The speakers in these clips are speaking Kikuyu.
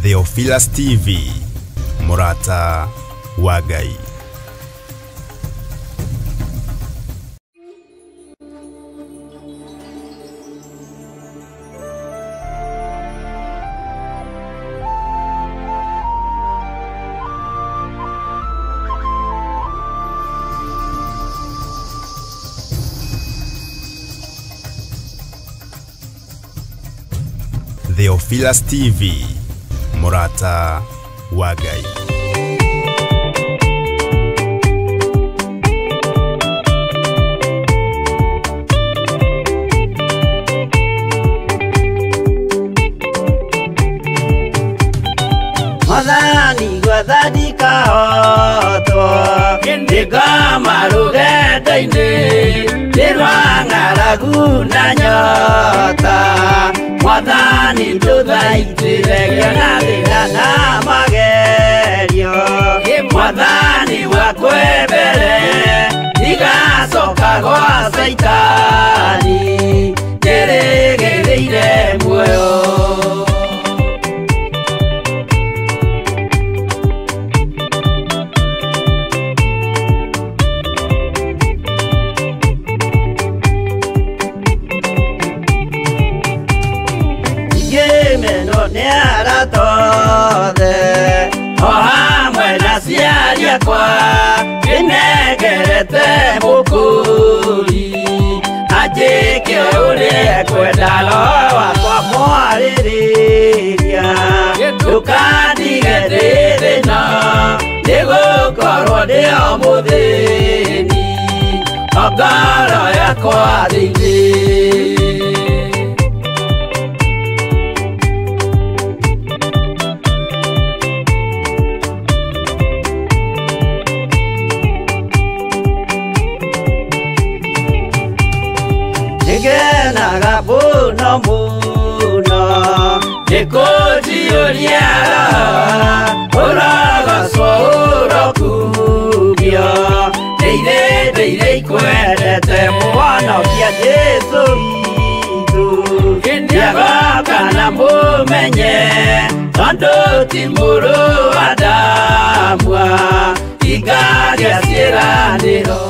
Theophilus TV, Mũrata wa Ngai. Theophilus TV, Mũrata wa Ngai. Mwathani gwathani kahotwo nĩngoma rũgendo-inĩ nĩ rwa ng'aragu na nyota. Mwathani ndũthaitĩre ngĩona thĩna na magerio. Mwathani wakwe mbere ndigacoka gwa Caitani njĩrĩgĩrĩire muoyo. O hamwe na aciari akwa nĩnengerete mũkũri anjĩke ũrĩa ekwenda roho wakwa mwarĩrĩria ndũkandige ndĩ thĩna nĩgũkorwo ndĩ o mũthĩni o ngoro yakwa thĩinĩ. Nĩngenaga mũno mũno nĩkũnjiyũria roho ũrogocwo ũrokumio ndĩire ndĩire ikwendete mũhonokia Jesũ witũ nĩagoka na mũmenye tondũ ti mũrũ wa Adamu ingagĩa ciĩranĩro.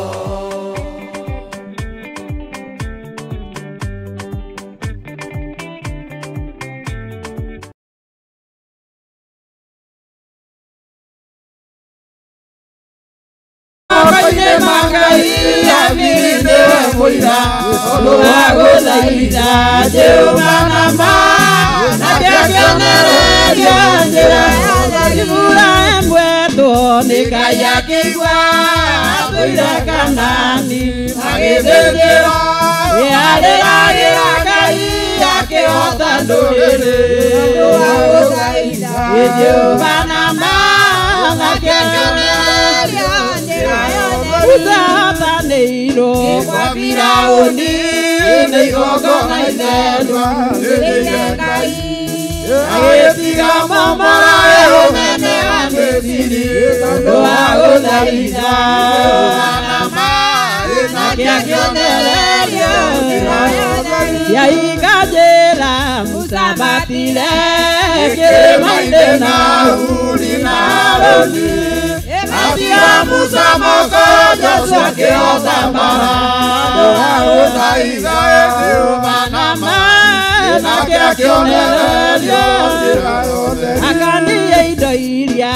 Akanie indo iria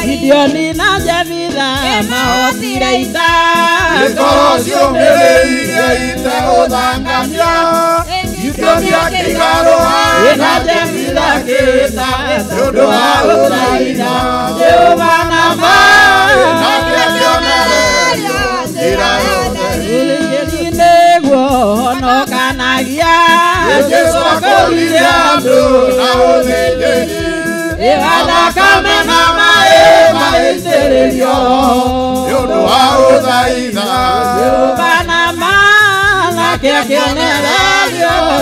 Gideoni na Jefitha mahotire ita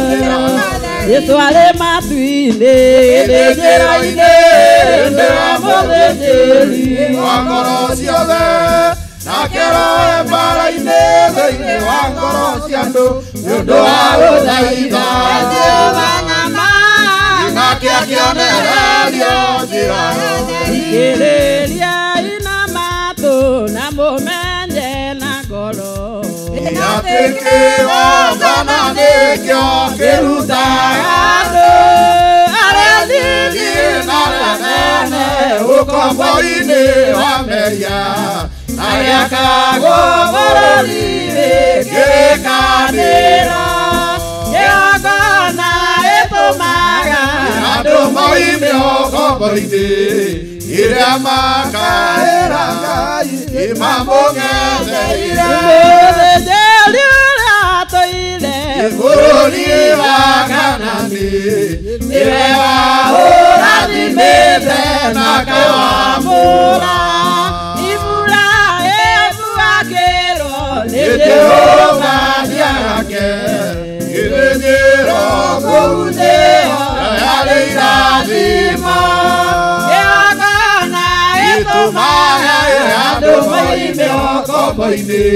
Yesu arĩ matu-inĩ njĩra-inĩ nĩwe mũthĩnjĩri wa ngoro ciothe nake roe mbara-inĩ thĩinĩ wa ngoro cia andũ nĩ ũndũ wa gũthaitha nake akĩonererio njĩra Thikĩrĩria ina matũ na mũmenye na ngoro atĩ kĩgongona nĩkĩo kĩrutaga andũ arĩa thingi na arĩa nene ũkombo-inĩ wa mehia na gĩakagwo bũrũri wĩ kĩrĩkanĩro kĩgongona ĩtũmaga andũ moime ũkombo-inĩ ĩrĩa makaĩra Ngai ĩmamũng'etheire mũthĩnjĩri ũrĩa atũire bũrũri wa Kanani nĩwe waũrathimĩte na akawamũra Iburahĩmu akĩrwo nĩ Jehova nĩake gĩthĩnjĩro kũu nĩho yarĩ irathimo kĩgongona ĩtũmaga andũ moime ũkombo-inĩ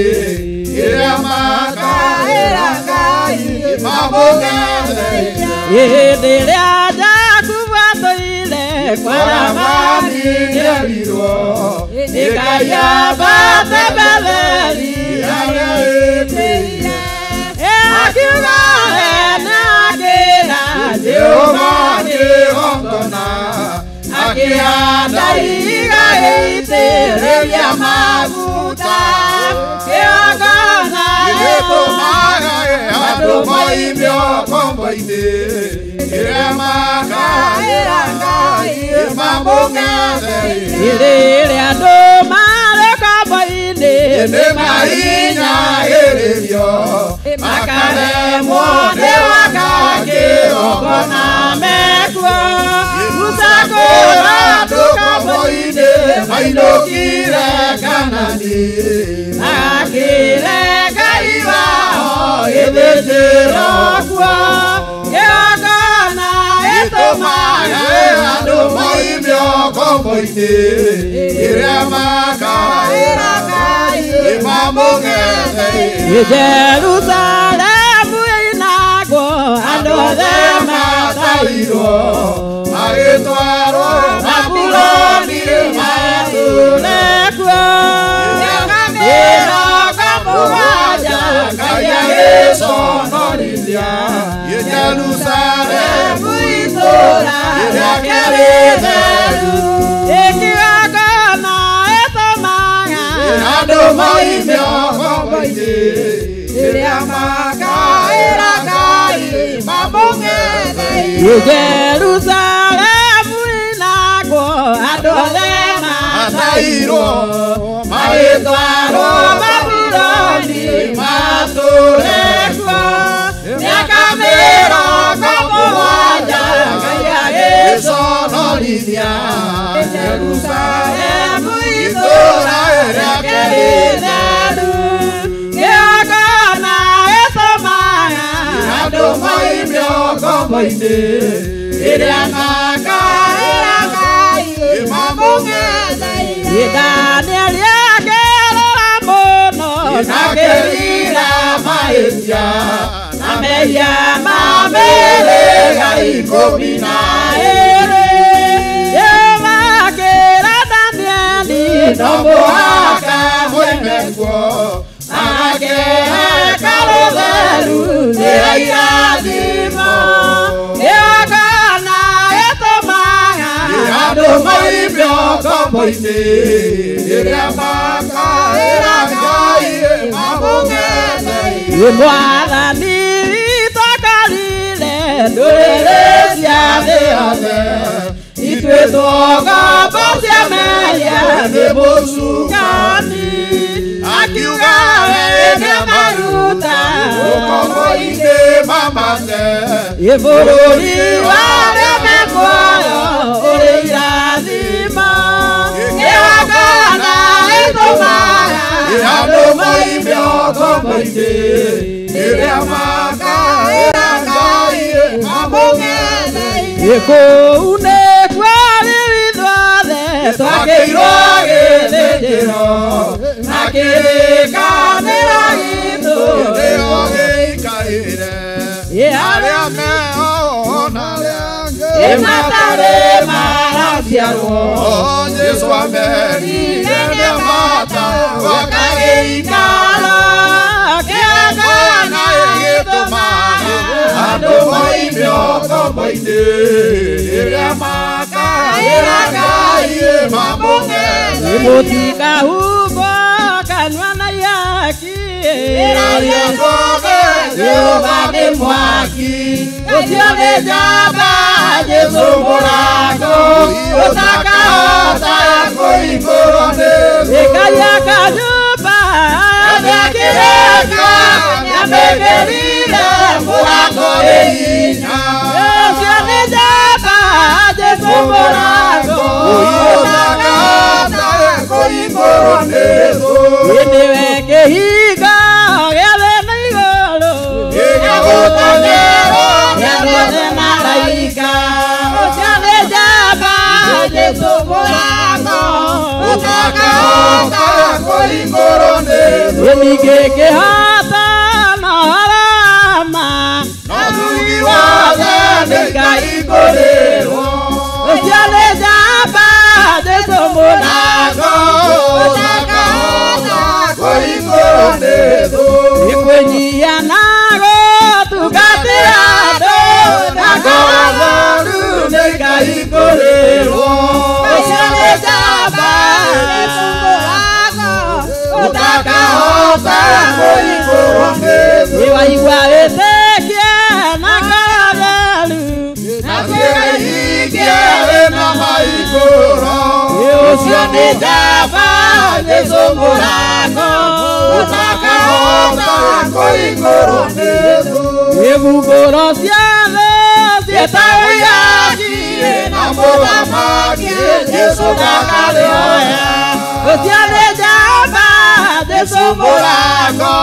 ĩrĩa makaĩra Ngai ĩmamũng'etheire hĩndĩ ĩrĩa Jakubu atũire kwa Labani nĩerirwo nĩ Ngai ambate Betheli arĩa ĩtĩire akiuga we nĩakĩra Jehova kĩgongona akĩhanda ihiga gĩitĩrĩria maguta kĩgongona gĩtũmaga andũ moime ũkombo-inĩ ĩrĩa makaĩra Ngai ĩmamũng'etheire hĩndĩ ĩrĩa andũ marĩ ũkombo-inĩ nĩ mahinyagĩrĩrio makaremwo nĩ gwaka kĩgongona mekuo Musa kũra andũ ũkombo-inĩ mainũkire Kanani akĩre Ngai wao gĩthĩnjĩro kuo kĩgongona ĩtũmaga andũ moime ũkombo-inĩ ĩrĩa makaĩra Ngai ĩmamũng'etheire Jerusalemu ĩinagwo andũ othe matairwo magĩtwarwo Babuloni matũũre kuo mĩrongo mũgwanja Ngai agĩconorithia Jerusalemu itũũra rĩake rĩtheru ĩkĩgongona ĩtũmaga andũ moime ũkombo-inĩ ĩrĩa makaĩra Ngai mamũng'etheire Jerusalemu ĩinagwo andũ othe matairwo magĩtwarwo Babuloni matũũre kuo mĩaka mĩrongo mũgwanja Ngai agĩconorithia Jerusalemu itũũra rĩake rĩtheru kĩgongona ĩtũmaga andũ moime ũkombo-inĩ ĩrĩa makaĩra Ngai ĩmamũng'etheire Danieli akĩrĩra mũno akĩrira mahĩtia na mehia ma mĩhĩrĩga ikũmi na ĩĩrĩ Jehova akĩra Danieli no mũhaka moime kuo magake hekarũ theru nĩ irathimo kĩgongona ĩtũmaga andũ moime ũkombo-inĩ ĩrĩa makaĩra Ngai mamũng'etheire Mwathani witũ akorire ndũrĩrĩ cia thĩ yothe ituĩtwo ngombo cia mehia nĩ mũcukani akiuga we nĩamaruta ũkombo-inĩ mamate bũrũri warĩa me muoyo ũrĩ irathimo kĩgongona ĩtũmaga andũ moime ũkombo-inĩ ĩrĩa makaĩra Ngai Kũu nĩkuo ithuothe twakĩirwo gĩthĩnjĩro na kĩrĩkanĩro gitũ nĩo gĩikaire arĩa meho na arĩa angĩ matarĩ maraciarwo. Jesũ amerire nĩamata gwaka gĩikaro kĩa na ĩgĩtũmaga andũ moime ũkombo-inĩ rĩrĩa makaĩra Ngai mamũng'ethe. Mũtikahumbwo kanua na ihaki Arĩa othe Jehova nĩ mwaki ũcio nĩ njamba Jesũ mũrango ũtakahota kũhingũrwo nĩ Ngai akanyũmba nĩakĩrĩka nĩamĩkĩrire mũrango wĩ hinya ũcio nĩ njamba Jesũ mũrango ũtakahota kũhingũrwo nĩ thũ. Nĩwe kĩhingo gĩa thĩ na igũrũ Gĩgagũtonyerwo nĩ andũ othe maraika ũcio nĩ njamba Jesũ mũrango ũtakahota kũhingũrwo nĩ thũ. Ningĩ kĩhota na ũhoro No thugi wothe nĩngaihingũrĩrwo ũcio nĩ njamba Jesũ mũrango ũtakahota kũhingũrwo nĩ thũ. Nĩkwĩnyihia na gũtungatĩra andũ na ngoro Theru nĩngaihingũrĩrwo ũcio nĩ njamba Jesũ mũrango ũtakahota kũhingũrwo nĩ thũ. Nĩwaigua wĩtĩkie na ngoro theru Na ciĩga wĩna maihingũro ũcio nĩ njamba Jesũ mũrango ũtakahota kũhingũrwo nĩ thũ. Ibungũro ciothe ciĩtagwo ihaki Na mũthamaki Jesũ ndakarĩoya ũcio nĩ njamba Jesũ mũrango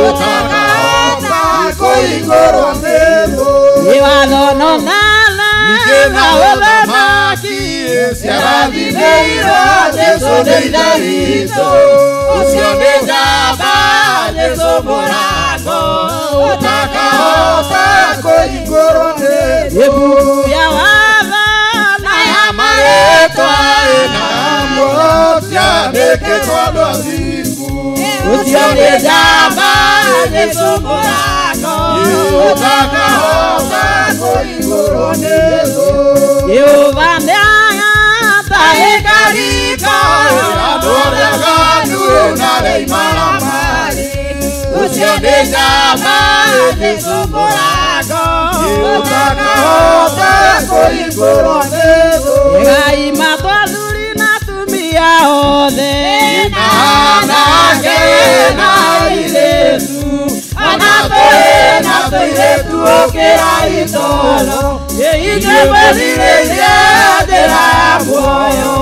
ũtakahota kũhingũrwo nĩ thũ. Nĩ watho na ũnana Ningĩ na na ũthamaki ũthamaki ciarathimĩirwo Jesũ nĩ Ithe witũ ũcio nĩ njamba Jesũ mũrango ũtakahota kũhingũrwo nĩ thũ. Ibuku ya watho na ya Marĩtwa na muoyo ciandĩkĩtwo andũ athingu ũcio nĩ njamba Jesũ mũrango ũtakahota kũhingũrwo nĩ thũ. Jehova nĩagatahĩka riko Andũ arĩa aganu na arĩa imaramari ũcio nĩ njamba Jesũ mũrango ũtakahota kũhingũrwo nĩ thũ. Ngai matwathuri na atumia othe Na anake na airĩtu ona tũhĩ na tũirĩtu ũkĩra itoro ithuĩ mwĩrirĩrie njĩra ya muoyo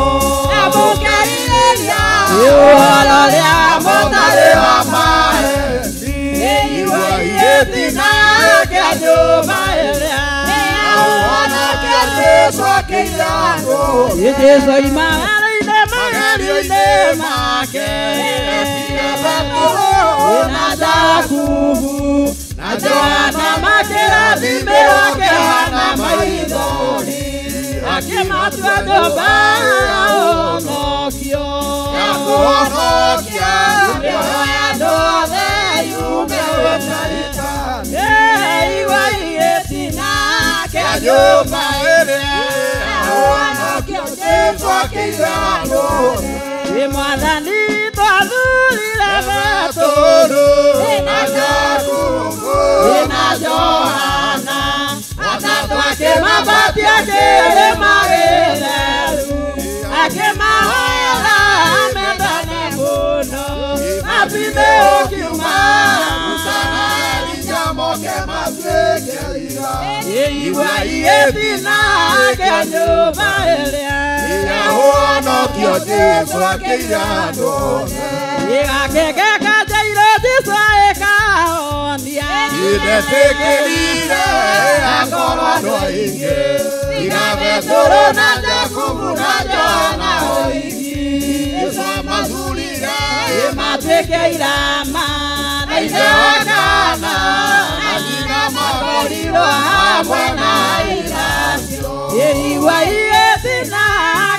ũhoro ũrĩa mũtarĩ wa maĩ igua igĩtina kĩa nyũmba ĩrĩa Ũhonokio Jesũ akĩira andũ Jesũ imagerio-inĩ magerio-inĩ make Petero na Jakubu na Johana makĩrathimĩrwo kĩhana maithori akĩmatua nyũmba ya ũhonokio ya kũhonokia mĩoyo ya andũ othe yume Shaitani igua igĩtina kĩa nyũmba ĩrĩa ũhonokio Jesũ akĩira andũ Nĩ Mwathani twathurire Petero Petero na Jakubu na Johana atatũ akĩmabatia kĩrĩma gĩtheru akĩmahoera mendane mũno apime ũkiuma Musa na Elija moke matuĩke aira igua igĩtina kĩa nyũmba ĩrĩa Ũhonokio Jesũ akĩira andũ othe Gĩgakĩgeka Jairũ Jesũ ĩkahonia Ndetĩkĩrire akorwo andũ aingĩ Tiga Petero na Jakubu na Johana oigi Jesu amathurire matuĩke irama na ithe wa kana na nyina makorirwo hamwe na iracio Igua igĩtina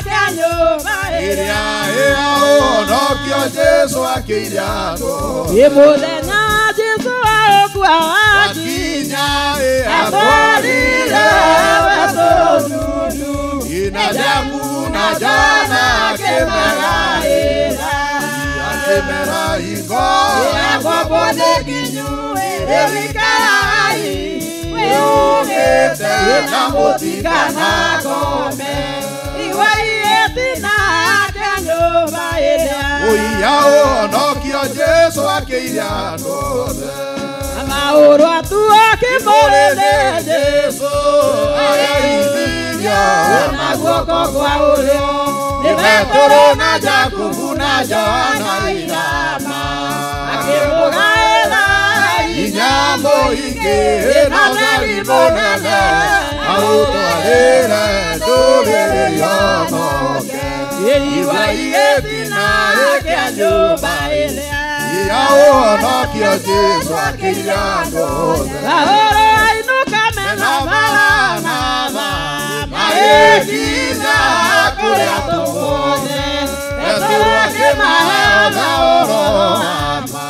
kĩa nyũmba ĩrĩa ĩa ũhonokio Jesu akĩire andũ Ĩ mũthenya Jesu agũkua wakinya atwarire Petero nundu ina Jakubu na Johana akĩmera akĩmera hingo Yakobo nĩ nginyu rĩu ikarai wĩyũgĩte na mũtikanakome Igua igĩtina kĩa nyũmba ĩrĩa Ũiya ũhonokio Jesu akĩire andũ othe Maũndũ atuo kĩmũrĩ Jesu arĩithirio na guoko kwa ũrĩo nĩ Petero na Jakubu na Johana irama akĩmũgaĩra hinya mũingĩ na ũtheri mũnene aũtwarĩre ndũrĩrĩ yonoke Igua igĩtina kĩa nyũmba ĩrĩa Ia ũhonokio Jesu akĩire andũ othe Paũlũ ainũka mena Baranaba magĩkinya kũrĩa tũmũthĩ Petero akĩmaheana ũhoro wa ma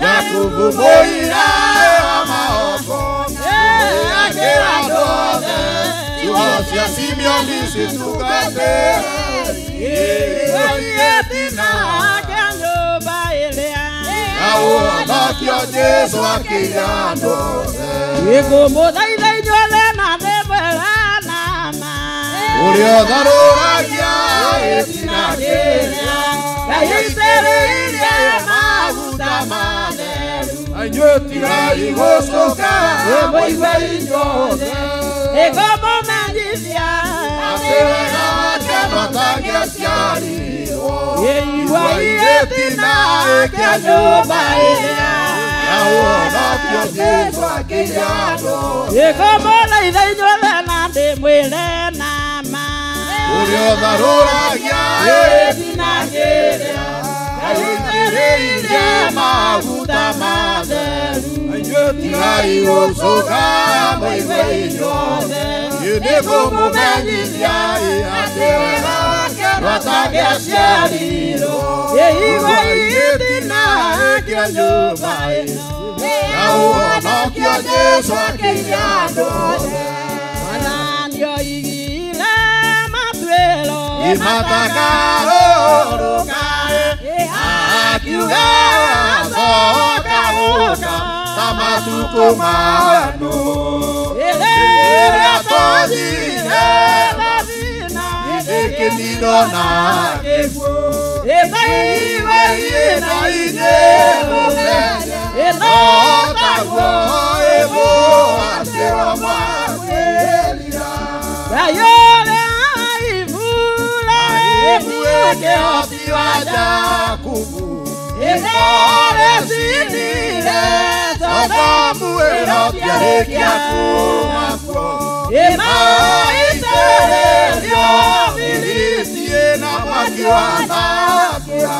Jakubu mũira wa maoko akĩra andũ othe ciugo cia Simeoni citungatĩre Igua igĩtina kĩa nyũmba ĩrĩa Na ũhonokio Jesu akĩire andũ othe Ngũmũthaitha inyuothe na ndĩmwĩra na ma Ũrĩa ũtharũragia gĩtina kĩrĩa Ngai aitĩrĩirie maguta matheru Inyuĩ tigai gũcoka mũigue inyuothe Nĩngũmũmenyithia atĩ wega wake matangĩaciarirwo Igua igĩtina kĩa nyũmba ĩrĩa Na ũhonokio Jesu akĩire andũ othe Ngũmũthaitha inyuothe na ndĩmwĩre na ma Ũrĩa ũtharũragia gĩtina kĩrĩa Ngai aitĩrĩirie maguta matheru Inyuĩ tigai gũcoka mũigue inyuothe Nĩngũmũmenyithia atĩ wega wake matangĩaciarirwo Igua igĩtina kĩa nyũmba ĩno Na ũhonokio Jesu akĩire andũ othe Mwathani oigire matuĩro Imatakarũrũka akiuga acoka gũka ta matukũ ma Nuhu Ĩrĩa tonyire thathina ĩkĩninwo na gĩkuũ Ĩtaigua na inyuĩ mũmenye ĩno taguo ĩmũatĩrwo mwakwĩrira Ngai ũrĩa Ibuĩ kĩhoti wa Jakubu Ĩrecinire Sodomu ĩrokĩarĩkia kuma kuo Ĩmaitĩrĩrio Filisti na mwaki wa thabura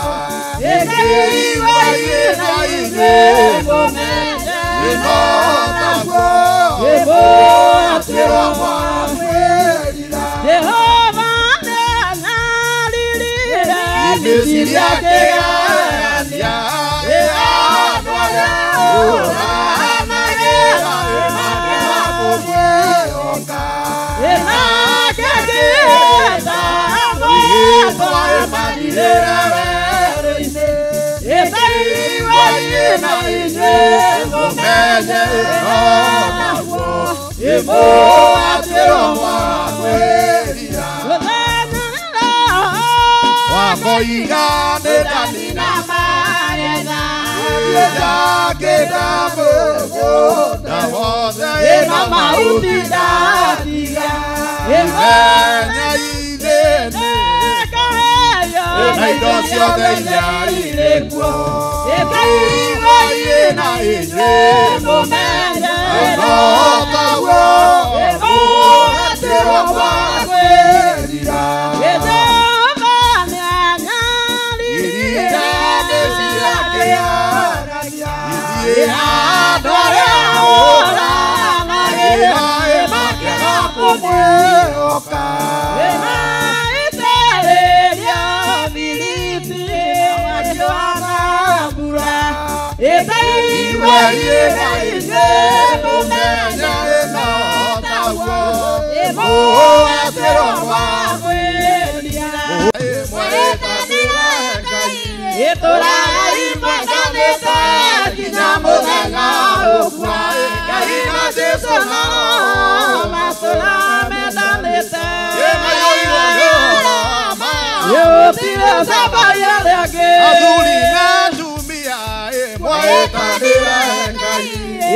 Ĩtaigua na inyuĩ mũmenye ĩno taguo ĩmũatĩrwo mwakwĩrira Jehova nĩanyariirire Misiri akĩgayania andũ arĩa ũranagĩra makĩaga kũmwĩhoka Nake akĩenda Ihĩndwa ĩmathirĩre werũ-inĩ Ĩtaigua na inyuĩ mũmenye ĩno taguo ĩmũatĩrwo mwakwĩrira wakoiga nĩ ndanina ndakĩnda mũgũnda wothe Ĩno mahuti ndatiga Ithenya ithĩni na indo ciothe iria irĩ kuo Ĩtaigua na inyuĩ mũmenye ĩno taguo ĩmũatĩrwo mwakwĩrira kũmwĩhoka Ĩmaitĩrĩria thiriti na mbura ĩtaigua ithuĩ mũmenye no taguo ĩmũatĩro wa kwĩrira Mwetanĩre Ngai ĩtũrai mwendanĩte nginya mũthenya ũkua Ngai na Jesũ na Roho matũra mendanĩte ĩmaiyũirwo nĩ ũhoro wa ma gũtirĩ ũcambagia arĩa angĩ athuri na atumia mwetanĩre Ngai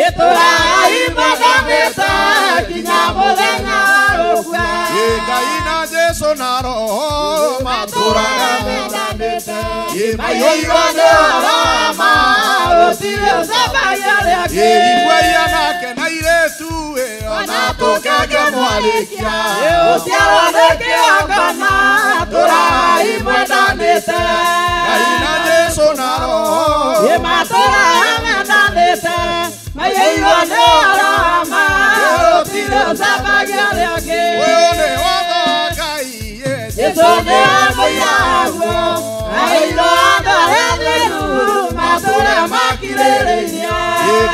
ĩtũrai mwendanĩte nginya mũthenya ũkua Ngai na Jesũ na Roho matũraga mendanĩte ĩmaiyũirwo nĩ ũhoro wa ma gũtirĩ ũcambagia arĩa angĩ Igwe anake na airĩtu ona tũkenge mwarĩkia Ũciaro nĩ kĩgongona tũrai mwendanĩte Ngai na Jesũ na Roho ĩmatũra mendanĩte maiyũirwo nĩ ũhoro wa ma gũtirĩ ũcambagia arĩa angĩ Ũyũ nĩ watho Ngai Jesũ nĩwe mũira waguo aheirwo andũ arĩa atheru matũra makirĩrĩirie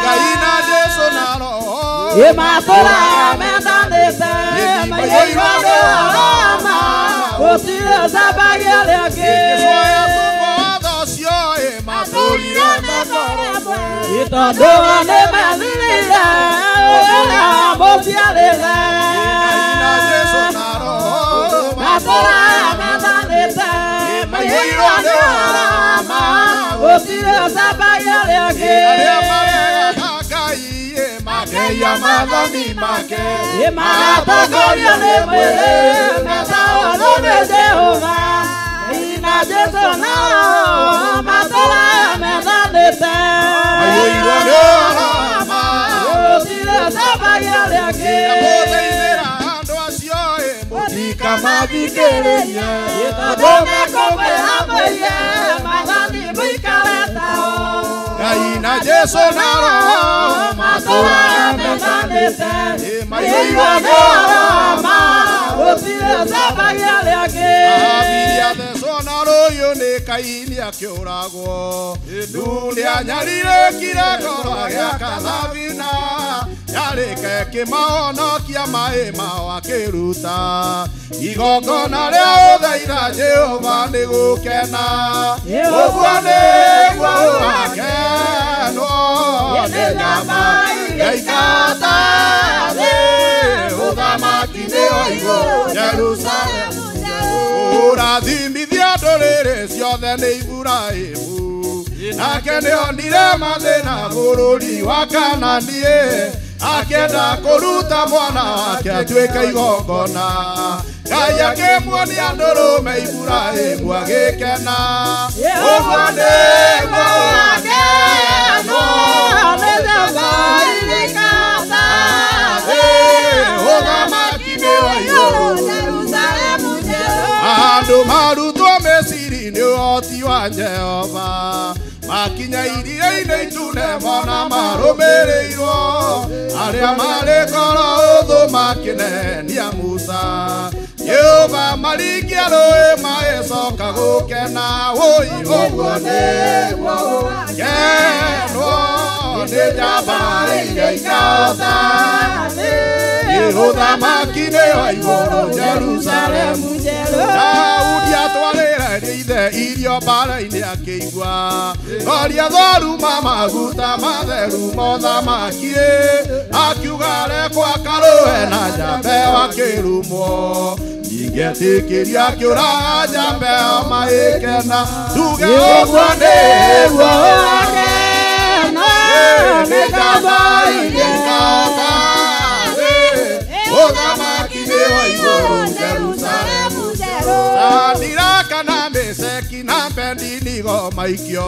Ngai na Jesũ na Roho ĩmatũra mendanĩte maiyũirwo nĩ ũhoro wa ma gũtirĩ ũcambagia arĩa angĩ Jesũ watho ũcio matũrire Tondũ nĩ methirire ũrĩa mũciarĩre Ngai na Jesũ na Roho matũra mendanĩte maiyũirwo nĩ ũhoro wa ma gũtirĩ ũcambagia arĩa angĩ arĩa maregaga Ngai makeia maathani make Ĩmagatongorio nĩ mwĩrĩ metagwo nĩ Jehova na Jesũ na Roho matũra mendanĩte maiyũirwo nĩ ũhoro wa ma gũtirĩ ũcambagia arĩa angĩ Mũteithĩra andũ acio mũtikamathikĩrĩrie Tondũ mekũmwĩra mũige maathani mũikare tao Ngai na Jesũ na Roho matũra mendanĩte maiyũirwo maiyũirwo nĩ nĩ ũhoro ũhoro wa wa ma ma gũtirĩ ũcambagia arĩa angĩ Habili athecwo na rũhiũ nĩ Kaini akĩũragwo Ndu nĩanyarirĩkire ngoro agĩaka thabina yarĩke kĩmahonokia maĩ mao akĩruta igongona rĩa ũthaitha Jehova nĩ gũkena ũguo nĩguo ũgakenwo nĩ nyama igaikata thĩ ũthamaki-inĩ wa igũrũ Jerusalemu Ũrathimithia ndũrĩrĩ ciothe nĩ Iburahĩmu nake nĩonire mathĩna bũrũri wa Kanani akĩenda kũruta mwana wake atuĩke igongona Ngai akĩmuonia ndũrũme Iburahĩmu agĩkena ũguo nĩguo ũgakenwo nĩ nyama igaikata thĩ ũthamaki-inĩ wa igũrũ Jerusalemu njerũ Andũ marutwo Misiri nĩ ũhoti wa Jehova makinya iria-inĩ itune mona marũmĩrĩirwo arĩa marĩ ngoro ũthũ makĩnenia Musa Jehova maringia rũĩ magĩcoka gũkena wũi ũguo nĩguo ũgakenwo nĩ njamba iria ikahota ũthamaki-inĩ wa igũrũ Jerusalemu Daudi atwarĩre ithe irio mbara-inĩ akĩigua Goria tharuma maguta matheru mothamaki akiuga rekwo akarũe na njamba ĩyo akĩrumwo ingĩetĩkĩria akĩũraga njamba ĩyo magĩkena tuge ũguo nĩguo ũgakenwo nĩ njamba iria ikahota ũthamaki-inĩ wa igũrũ Jerusalemu Sadiraka na Meshaki na Abednego maikio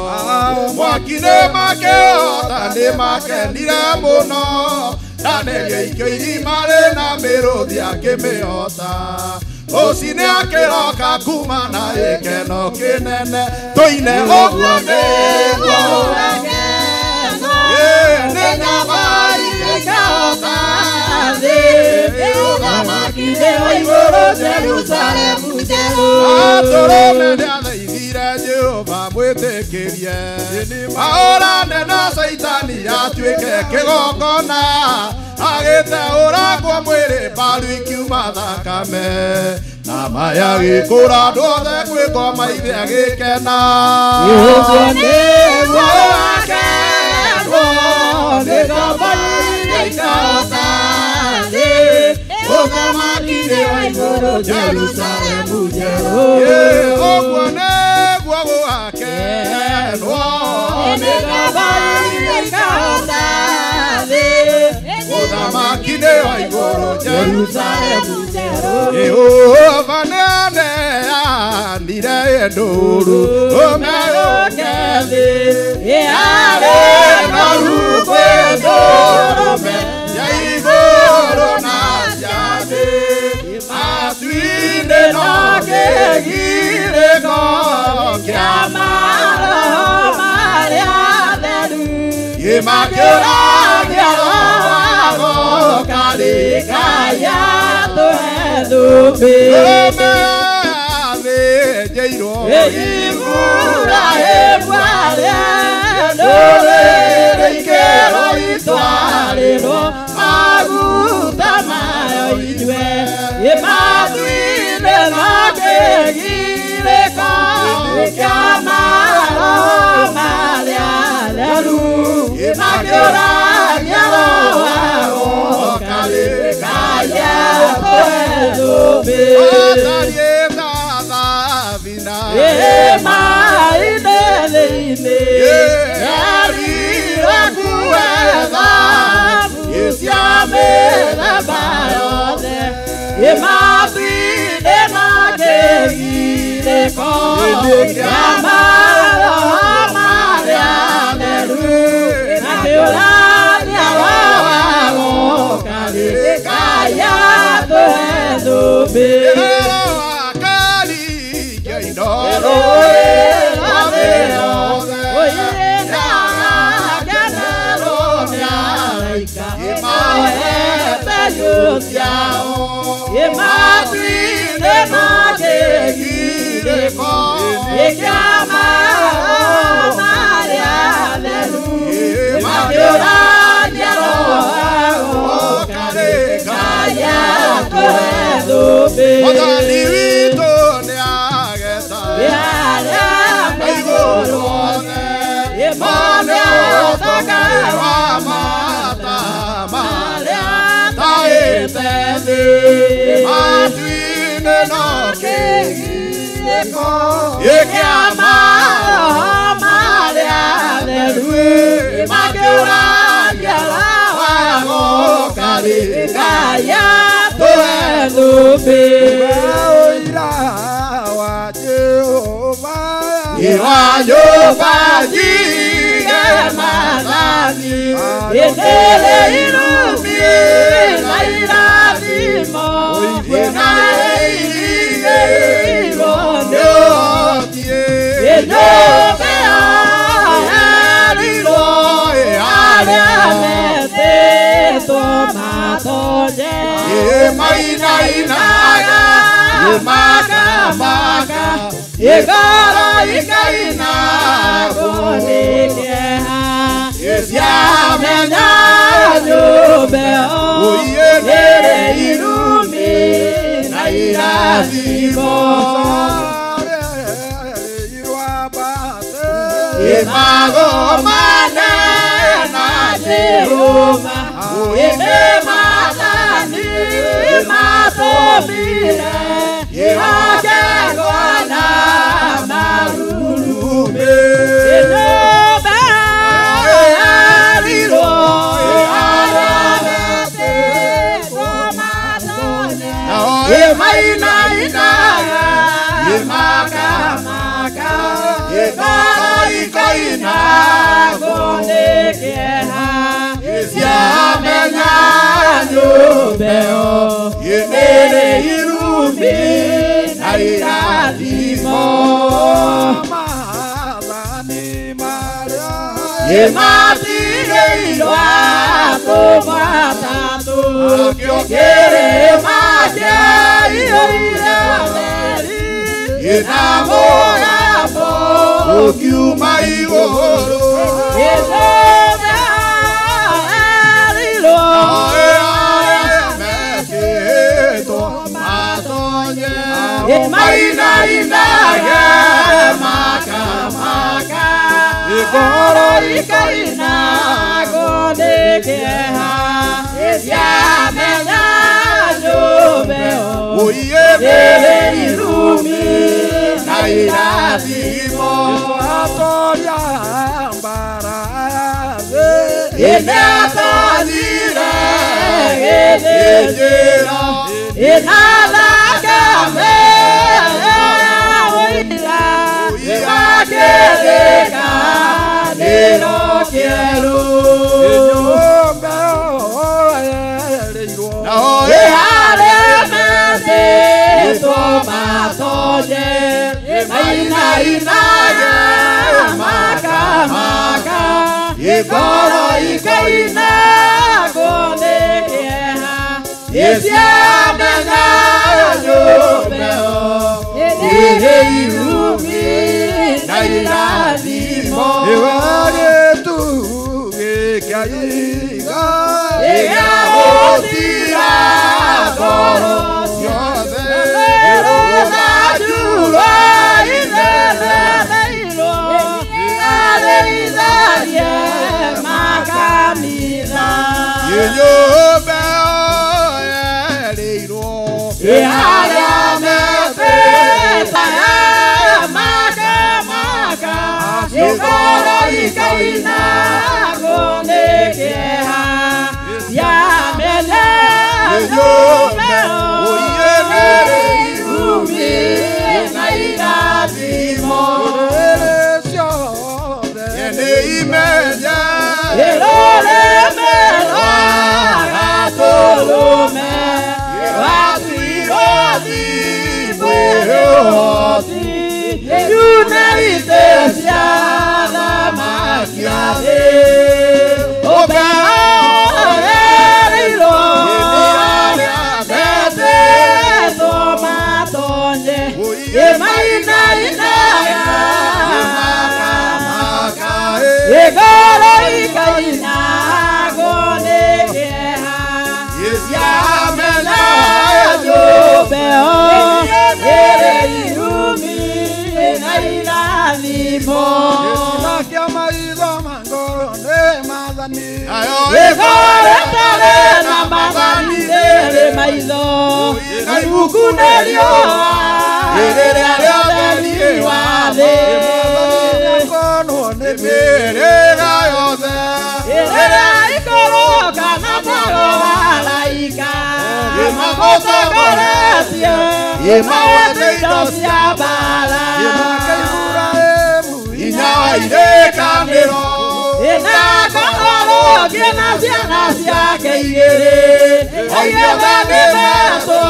mwaki-inĩ makĩhota nĩ makenire mũno Danieli aikio irima rĩna mĩrũthi akĩmĩhota Rũcinĩ akĩroka kuma na gĩkeno kĩnene tũine ũguo nĩguo ũgakenwo nĩ nyama iria ikahota thĩ ũthamaki Ahorane na Saitani atuĩke kĩgongona agĩteũrangwo mwĩrĩ mbaru ikiuma thakame na maya gĩkũra andũ othe gwĩkoma ithe agĩkena Ũguo nĩguo akerwo mĩgombo ikahota thĩ ũthamaki-inĩ wa igũrũ Jerusalemu njerũ. Ũguo nĩguo gũgakenwo Mĩgombo ikahota thĩ ũthamaki-inĩ wa igũrũ Jerusalemu njerũ. Jehova nĩaneanire ndũru ũmeyũke thĩ ĩarĩ noru kwĩ ndũrũme cia igũrũ na cia thĩ matu-inĩ no kĩgirĩko kĩa maroho marĩa theru kĩmakĩũragia roho Karĩkaya tũhe thũmbĩ ndũrũme yathĩnjĩirwo Iburahĩmu arĩa ndũrĩrĩ ikĩrwo itwarĩrwo maguta mayo inyue matu-inĩ no kĩgirĩko kĩa maroho marĩa theru makĩũragia roho Karĩkaya tũhe thũmbĩ atariĩ ta thabina Ĩmainĩ thĩinĩ yarire kuetha cia mĩthemba yothe matu-inĩ no kĩgirĩko kĩa maroho marĩa theru makĩũragia roho Karĩkaya tũhe thũmbĩ akaringia indoro rwa thĩ yothe Matu-inĩ no kĩgirĩko kĩa maroho marĩa theru makĩũragia roho Karĩkaya tũhe thũmbĩ Mwathani witũ nĩageta arĩa me igũrũ othe mone ũtonga wa mata marĩa taĩte thĩ matu-inĩ no kĩgirĩko kĩa maroho marĩa theru makĩũragia roho Karĩkaya tũhe thũmbĩ Ũira wa Jehova wa nyũmba njige Mathani ĩthĩrĩ irumi na irathimo na irigĩirwo nĩ nĩũhotie nyũmba yaherirwo arĩa metĩtwo matonye Ĩmainainaga ĩmakamaka ĩgoro ikainagwo nĩ kĩeha ciamenya nyũmba ĩyo Ũiye ĩrĩ irumi na irathimo ĩmagomane na Jehova ĩmĩ maathani matũmire ĩhokekwo na marurumĩ nyũmba yaherirwo arĩa metĩtwo matonye ĩmainainaga ĩmakamaka ĩgoro ikoinagwo nĩ kĩeha ciamenya nyũmba ĩyo ĩrĩ irumi na irathimo ĩmatigĩirwo atũmwo atatũ kĩrĩma kĩaiyũire ũtheri na mũgambo Ũkiuma igũrũ Mekĩtwo matonye Mainainage makamaka Igoro ikaina kũnĩkĩeha Ciamenya nyũmba Oiye ĩrĩ irumi na irathimo Atoria mbara Inatonyire Ĩnjĩra Inathakame ũira Makĩrĩkanĩro kĩerũ Nyũmba yereirwo Nao Ĩharĩa metĩtwo matonye Mainainage makamaka Igoro ikaina kũnĩkĩeha Iciamenya nyũmba ĩrĩ irumi na irathimo Iwe gĩtugĩ kĩa ihiga Ĩgagũtira ngoro ciothe Rũthanju rwa itherereirwo arĩitharie makanitha Nyũmba yereirwo Ĩharĩa metĩtaga makamaka Igoro ikaina kũnĩkĩeha Ciamenya nyũmba ĩrĩ irumi na irathimo Ndũrĩrĩ ciothe Nĩ imenya Ĩrũrĩmĩ rwa gatũrũme rwatuirwo thimwĩrĩ ũhoti Yune itĩ cia thamaki a thĩ Ũmbeereirwo metĩtwo matonye Ĩmainainaga Igoro ikaina kũnĩkĩeha Ciamenya nyũmba ĩrĩ irumi na irathimo Gĩtina kĩa maitho ma ngoro nĩ maathani Nayo Igoro ĩtarĩ na maathani rĩrĩ maitho na ibuku nĩ riũa Rĩrĩa rĩothe wa thĩ Nĩakonwo nĩ mĩhĩrĩga yothe Rĩrĩa ikũrũka na mwago wa araika mamũtongoretie mawete indo cia mbaara Nake Iburahĩmu Hinya wa irĩkanĩro Ĩnakorwo na ciana ciake igĩrĩ aigĩtha nĩ metwo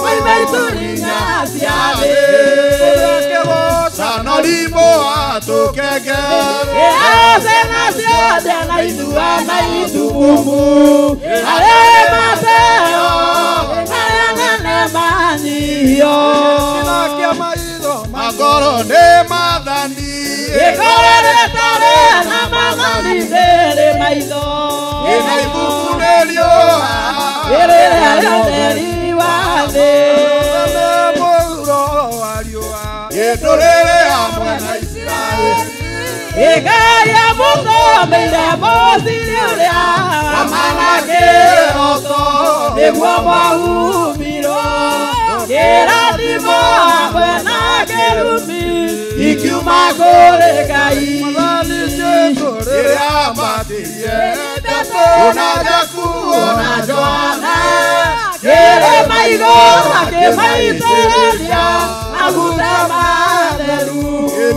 moime ituri-inĩ cia thĩ Sanorimũ atũkenge Ciana ciothe na ithua na itumumu arĩa mateo arĩa nene manyihio Gĩtina kĩa maitho ma Magoro nĩ maathani Igoro rĩtarĩ na maathani rĩrĩ maitho Ĩna ibuku nĩ riũa Rĩrĩa rĩothe wa thĩ Nĩ mũhuro wa riũa Ndũrĩrĩ hamwe na Isiraeli Ĩgaria mũthomeire mũciri ũrĩa Amana kĩroto nĩguo mwahumbirwo kĩrathimo hamwe na kĩrumi ikiuma kũrĩ Ngai Mwathani Jesũ rĩrĩa Rĩrĩa ambatirie Ona Jakubu ona Johana kĩrĩma igũrũ akĩmaitĩrĩria maguta matheru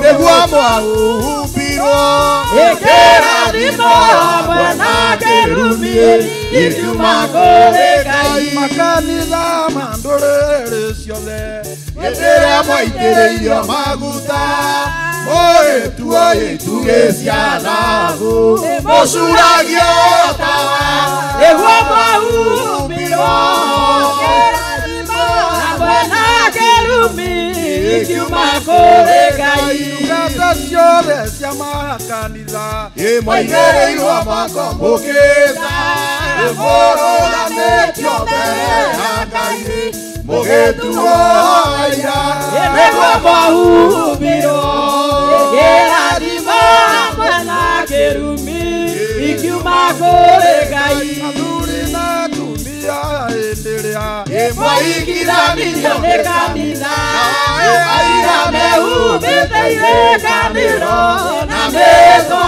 Nĩguo mwahumbirwo Ĩkĩrathimo hamwe na kĩrumi ikiuma kũrĩ Ngai makanitha ma ndũrĩrĩ ciothe Hĩndĩ ĩrĩa mwaitĩrĩirio maguta Mũgĩtuo itugĩ cia thahabu Mũcuragio tawa Nĩguo mwahumbirwo kĩrathimo hamwe na kĩrumi ikiuma kũrĩ Ngai Ndungata ciothe cia makanitha mwaigĩrĩirwo moko mũkĩta mũrũgamĩtio mbere ya Ngai mũgĩtuo aira nĩguo mwahumbirwo kĩrathimo hamwe na kĩrumi ikiuma kũrĩ Ngai athuri na atumia hĩndĩ ĩrĩa mwaigithanirio nĩ kanitha aira mehumbĩte irĩkanĩro na mĩtwa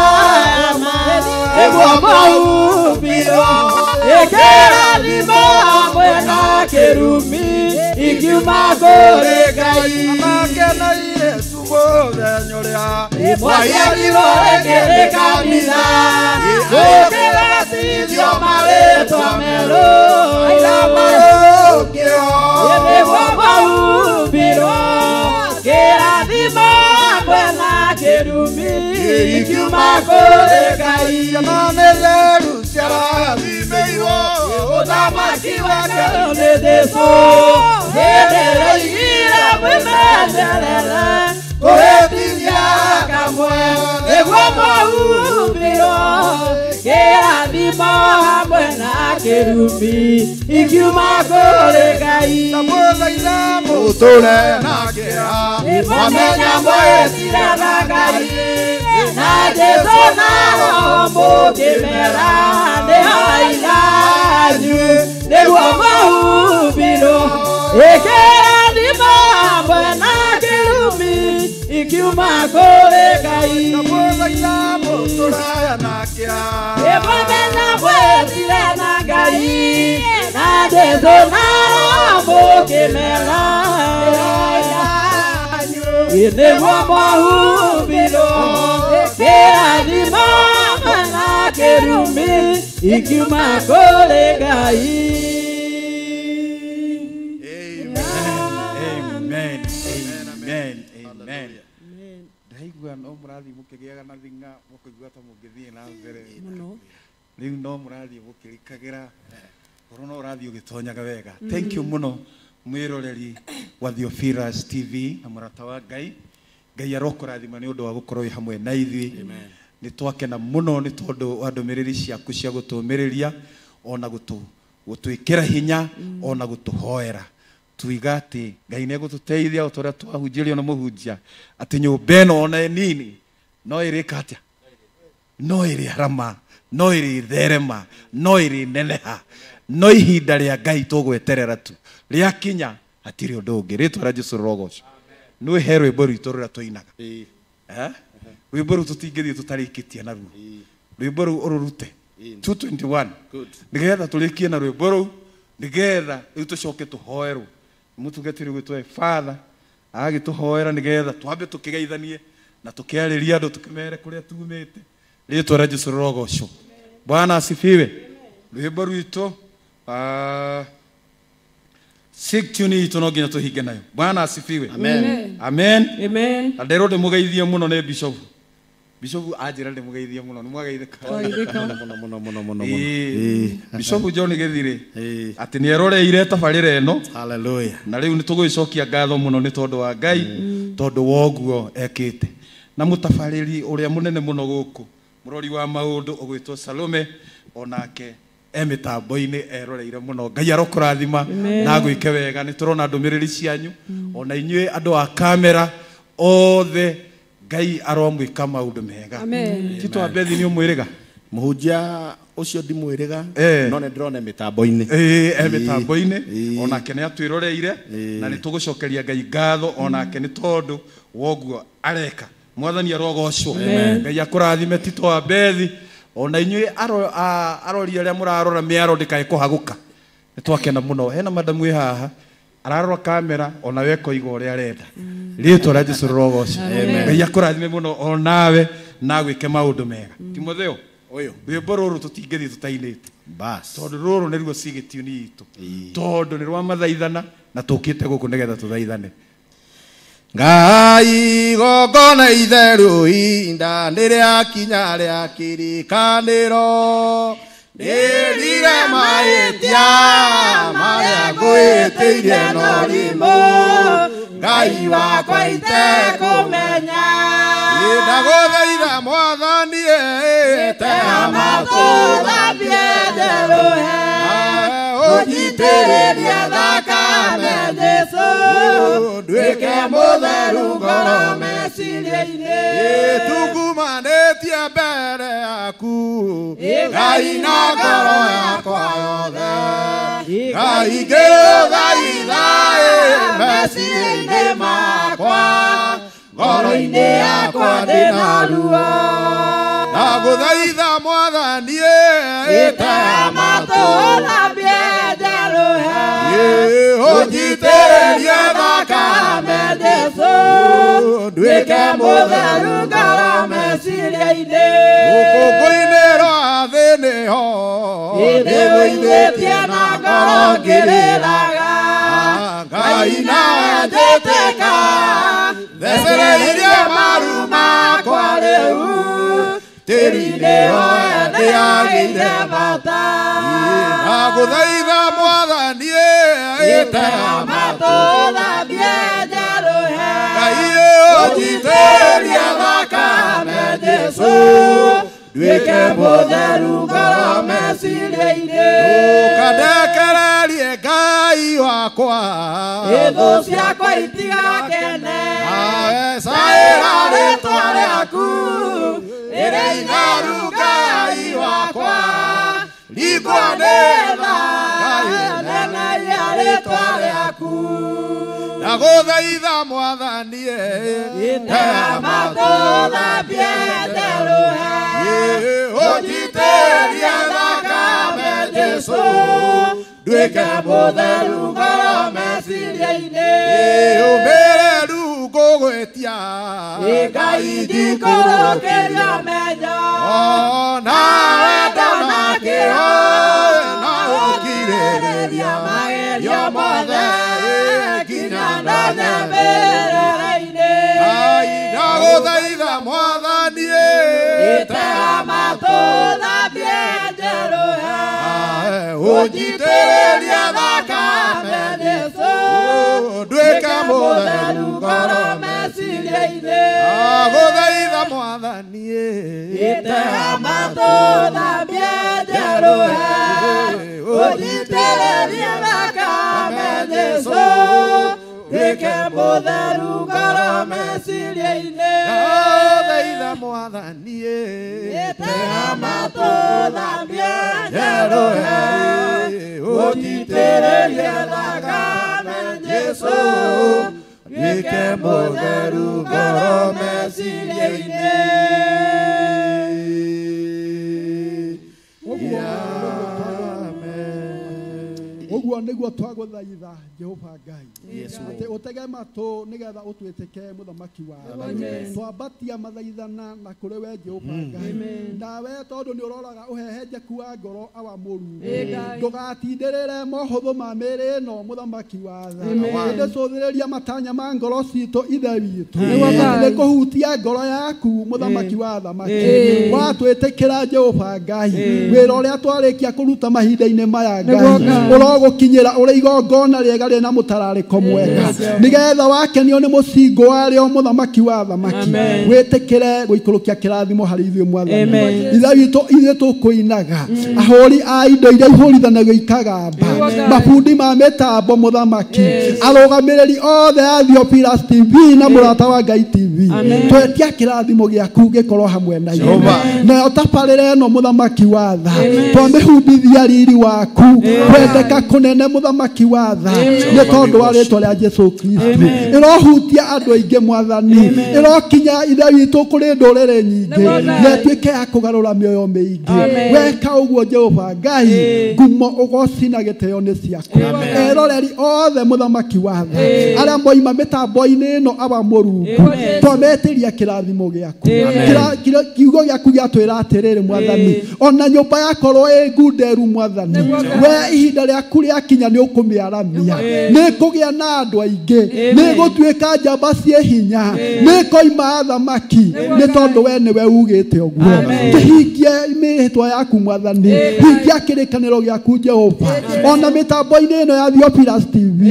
ya ma nĩguo mwahumbirwo kĩrathimo hamwe na kĩrumi ikiuma kũrĩ Ngai makeneire tu mũthenya ũrĩa mwaciarirwo rĩngĩ nĩ kanitha gũkĩbatithio marĩtwa merũ aira marũkĩo nĩguo mwahumbirwo kĩrathimo hamwe na kĩrumi ikiuma kũrĩ Ngai ciana nĩ theru ciarathimĩirwo ũthamaki wa Ngai nĩ Jesũ hĩndĩ ĩrĩa mwĩmenyerere kũhĩtithia kamwe nĩguo mwahumbirwo kĩrathimo hamwe na kĩrumi ikiuma kũrĩ Ngai ndamũthaitha mũtũre na kĩeha mwamenya mwĩtire na Ngai na Jesũ na Roho mũkĩmera nĩho aiganyu nĩguo mwahumbirwo kĩrathimo hamwe na kĩrumi ikiuma kũrĩ Ngai ndamũthaitha mũtũre na kĩeha mwamenya mwĩtire na Ngai na Jesũ na Roho mũkĩmera nĩguo mwahumbirwo kĩrathimo hamwe na kĩrumi ikiuma kũrĩ Ngai. Amen. Amen. Amen. Ndaigua no mũrathiĩ mũkĩgĩaga na thing'a mũkũigua ta mũngĩthiĩ na mbere rĩu no mũrathiĩ mũkĩrikagĩra korwo no ũrathiĩ ũgĩtonyaga wega. Thank you mũno mwĩroreri wa Theophilus TV na mũrata wa Ngai. Ngai arokũrathima nĩ ũndũ wa gũkorwo wĩ hamwe na ithuĩ. Nĩ twakena mũno nĩ tondũ wa ndũmĩrĩri ciaku cia gũtũũmĩrĩria ona gũtwĩkĩra hinya ona gũtũhoera tuiga atĩ Ngai nĩ egũtũteithia o ta ũrĩa twahunjĩrio nĩ mũhunjia atĩ nyũmba ĩno ona nini no ĩrĩka atĩa no ĩrĩarama no ĩrĩtherema no ĩrĩneneha no ihinda rĩa Ngai tũgweterera tu rĩakinya hatirĩ ũndũ ũngĩ. Rĩtwa rĩa Jesũ rĩrogocwo. Nĩ he rwĩmbo rwitũ rũrĩa tũinaga rwĩmbo rũu tũtingĩthiĩ tũtarĩkĩtie naruo rwĩmbo rũu ũrũrute 221 nĩgetha tũrĩkie na rwĩmbo rũu nĩgetha rĩu tũcoke tũhoerwo mũtungatĩri gwĩtwo Father agagĩtũhoera nĩgetha twambe tũkĩgeithanie na tũkĩarĩria andũ tũkĩmere kũrĩa tumĩte. Rĩtwa rĩa Jesũ rĩrogocwo. Bwana asifiwe. Rwĩmbo rwitũ sick tune itũ no nginya tũhinge nayo. Bwana asifiwe. Amen. Amen. Amen. Na nderwo ndĩmũgeithie mũno nĩ Bishop. Bishop anjĩra ndĩmũgeithie mũno nĩ mwageithĩka mũno mũno mũno mũno. Bishop John Gĩthirĩ atĩ nĩ eroreire tabarĩra ĩno. Hallelujah. Na rĩu nĩ tũgũgĩcokia ngatho mũno nĩ tondũ wa Ngai tondũ wa ũguo ekĩte. Na mũtabarĩri ũrĩa mũnene mũno gũkũ mũrori wa maũndũ ũgwĩtwo Salome onake e mĩtambo-inĩ eroreire mũno. Ngai arokũrathima na agwĩke wega. Nĩ tũrona ndũmĩrĩri cianyu ona inyuĩ andũ a kamera othe Ngai aromwĩka maũndũ mega. Tito wa Bethi nĩ ũmwĩrĩga mũhunjia ũcio ndimwĩrĩga no nĩ ndĩrona mĩtambo-inĩ e mĩtambo-inĩ onake nĩ atwĩroreire na nĩ tũgũcokeria Ngai ngatho onake nĩ tondũ wa ũguo areka. Mwathani arogocwo. Ngai akũrathime Tito wa Bethi ona inyuĩ arori arĩa mũrarora mĩaro ndĩkae kũhagũka. Nĩ twakena mũno. Hena madamu wĩ haha ararora kamera ona we koiga ũrĩa arenda. Rĩtwa rĩa Jesũ rĩrogocwo. Ngai akũrathime mũno onawe na agwĩke maũndũ mega. Timotheo ũyũ rwĩmbo rũrũ tũtingĩthiĩ tũtainĩte bas tondũ rũrũ nĩruo cigĩtiuni itũ tondũ nĩ rwa mathaithana na tũkĩte gũkũ nĩgetha tũthaithane. Ngai igongona itheru inda nĩ rĩakinya rĩa kĩrĩkanĩro nĩrire mahĩtia marĩa ngwĩtĩirie no rimũ Ngai wakwa itekũmenya Ndagũthaitha mwathani Tega matũ thambie njerũhe ũnjitĩrĩrie thakame Jesũ nduĩke mũtheru ngoro meciria-inĩ Tungumanĩtie mbere yaku Ngai na ngoro yakwa yothe Ngai ngĩgũthaitha meciria-inĩ makwa ngoro-inĩ yakwa ndĩna ruo Ndagũthaitha mwathani Tega matũ thambie njerũhe ũnjitĩrĩrie thakame Jesũ nduĩke mũtheru ngoro meciria-inĩ Rũkũngũ-inĩ rwa thĩ nĩho ndĩgũithĩtie na ngoro ngĩrĩraga Ngai nawe njĩtĩka thecereirie maru makwa rĩu tĩri-inĩ hoe ndĩagĩire bata Ndagũthaitha mwathani Tega matũ thambie njerũhe Ngai ũnjitĩrĩrie thakame Jesũ nduĩke mũtheru ngoro meciria-inĩ Ũkandekererie Ngai wakwa Thũ ciakwa itigakene Caĩra rĩtwa rĩaku rĩrĩa itheru Ngai wakwa Rikwa nĩ tha nenaia rĩtwa rĩaku Ndagũthaitha mwathani Tega matũ thambie njerũhe ũnjitĩrĩrie thakame Jesũ nduĩke mũtheru ngoro meciria-inĩ Ũmĩrĩru ngũgwĩtia Ngai ndikũrũkĩria menyo Nawe ndonakĩho na ũkirĩrĩria magerio mothe nginya ndonye mbĩrĩra-inĩ Ngai ndagũthaitha mwathani Tega matũ thambie njerũhe ũnjitĩrĩrie thakame Jesũ nduĩke mũtheru ngoro meciria-inĩ Ndagũthaitha mwathani Tega matũ thambie njerũhe ũnjitĩrĩrie thakame Jesũ nduĩke mũtheru ngoro meciria-inĩ Ndagũthaitha mwathani Tega matũ thambie njerũhe ũnjitĩrĩrie thakame Jesũ nduĩke mũtheru ngoro meciria-inĩ Ũguo nĩguo twagũthaitha Jehova Ngai atĩ ũtege matũ nĩgetha ũtwĩtĩke mũthamaki wa twambatia mathaithana na kũrĩ we Jehova Ngai nawe tondũ nĩ ũroraga ũhehenjeku wa ngoro awa mũrungu ndũgatindĩrĩre mohũthũ ma mĩĩrĩ ĩno mũthamaki wa tha ĩndĩ cũthĩrĩria matanya ma ngoro citũ ithe witũ nĩ kũhutia ngoro yaku mũthamaki wa thamaki watwĩtĩkĩra Jehova Ngai wĩra ũrĩa twarĩkia kũruta mahinda-inĩ maya Ngai ũrogũkinyĩra ũrĩ igongona rĩega rĩna mũtararĩko mwega nĩgetha wakenio nĩ mũcingo warĩo mũthamaki wa thamaki wĩtĩkĩre gũikũrũkia kĩrathimo harĩ ithuĩ mwathani ithe witũ ithuĩ tũkũinaga ahũri a indo iria ihũrithanagio ikagamba mabundi ma mĩtambo mũthamaki arũgamĩrĩri othe a Theophilus TV na mũrata wa Ngai TV twetia kĩrathimo gĩaku gĩkorwo hamwe na ithuĩ nayo tabarĩra ĩno mũthamaki wa tha twamĩhumbithia riri waku kwendeka kũnene mũthamaki wa tha nĩ tondũ wa rĩtwa rĩa Jesũ Kristo ĩrohutia andũ aingĩ mwathani ĩrokinya ithe witũ kũrĩ ndũrĩrĩ nyingĩ na ĩtuĩke ya kũgarũra mĩoyo mĩingĩ weka ũguo Jehova Ngai ngumo ũgoci na gĩtĩo nĩ ciaku eroreri othe mũthamaki wa tha arĩa moima mĩtambo-inĩ ĩno awa mũrungu twametĩria kĩrathimo gĩaku kiugo gĩaku gĩatwĩra atĩrĩrĩ mwathani ona nyũmba yakorwo ĩ ngunderu mwathani we ihinda rĩaku rĩakinya nĩ ũkũmĩaramia nĩ kũgĩa na andũ aingĩ nĩ gũtuĩka njamba ciĩ hinya nĩ koima athamaki nĩ tondũ we nĩwe ugĩte ũguo kĩhingie mĩhĩtwa yaku mwathani hingia kĩrĩkanĩro gĩaku Jehova ona mĩtambo-inĩ ĩno ya Theophilus TV